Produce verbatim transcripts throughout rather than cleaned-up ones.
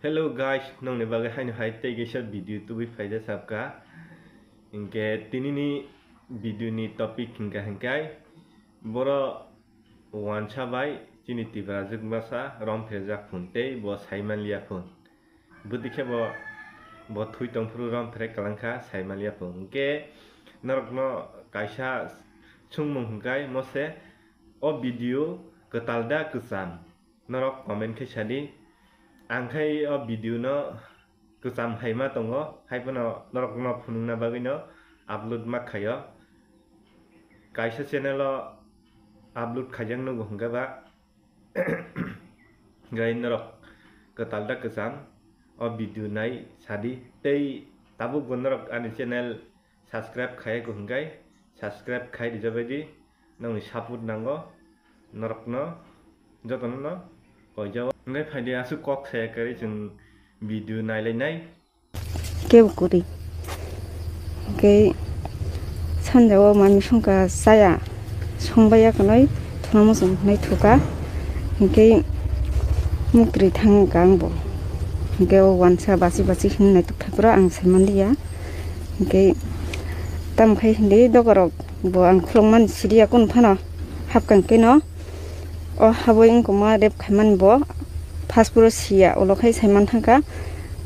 Hello guys, nongni bagwi haino hai tei kaisa video tubui phaida sabkha. Hinkhe tinini video ni topic hinkha hinkhai boro wansa bai chini Tiprajwk masa rom pherjak phun tei bo saimanliya phun. Bwtwi khe bo, bo thwi tongphuru rom pherek kwlangkha saimanliya phun. Hinkhe norokno kaisa chwngmung hinkhai mose o video kwtal da kwcham? Norok comment khe sadi. Ang khai o video no kwcham hai ma tongo, hai phano norok no phunukna bagwi no upload ma khaio. Kaisa channel o upload khaijak nugo hwnkhe ba gai norok kwtal da kwcham o video nai sadi tei tabuk bo norok ani channel subscribe khai ko hwnkhe subscribe khai rijak bai di, nongni support nango norokno, jotono no koijao. Hwnkhe phaidi aswk kok saya kwrwi chwng video nailainai. Kebo kwrwi. Hwnkhe sanjao mami songkha chaya, songbaiya kwnwi thuna muchung hwnwi thuka. Hwnkhe muktwi thangkha ang bo. Hwnkhe o wansa basi basi hwnwi naituk thaipro ang saimanliya. Hwnkhe tamo khai hindi dogarok bo ang khulukmani siriya kunu phano hapkang keno o habwi wngkoma rep khaimani bo phasphoro siya ulo khai saiman thangkha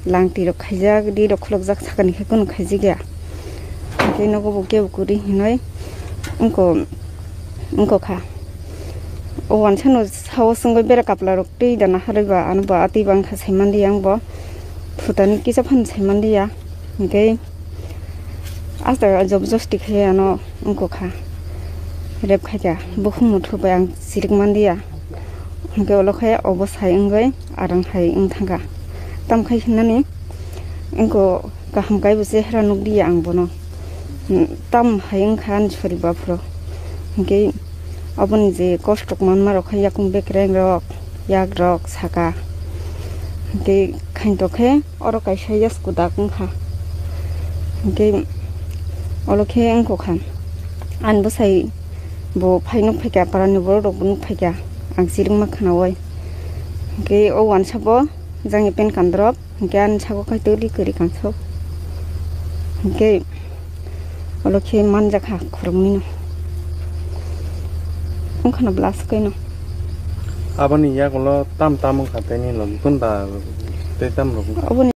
langtirok khaijak rirok khulukjak sakani khe kunu khaijakya. Hwnkhe nogo bo kebo kwrwi hinwi wngko wngkokha. O wansano sao swngwi bera kaplarok twi dana harwi ba ano ba atwi bangkha saimanliya ang bo. Phutani kisa phano saimanliya. Hwnkhe asta job josti khe ano wngkokha. Rep khaikha bukhung muthu bai ang chirik manliya. Hwnkhe ulo khe obo sai wngwi arang hai wng thangkha. Tamo khai hinani wngko kaham kaibo chehra nukliya ang bono. Tamo hai wngkha ani sori baphuro. Hwnkhe oboni je kosto manmarok khe yakung bekrengrok, yakrok saka. Hwnkhe khainto khe oro kaisa yasku dak wngkha. Hwnkhe olo khe wngkokha. Ani bwsai bo phai nuk phaikha, parani borok rok bo nuk phaikha. Ang chirikma khnaui. Hwnkhe o wansa bo jangni pen kandrop. Hwnkhe ani sago kaitor ri kwrwi kangsok. Hwnkhe olo khe manjakha khoroknwino. Wngkhano bwla swkaino. Aboni yagulo tam tam wngkha tei nini logi kun ba tei tam rok wngkha? Oboni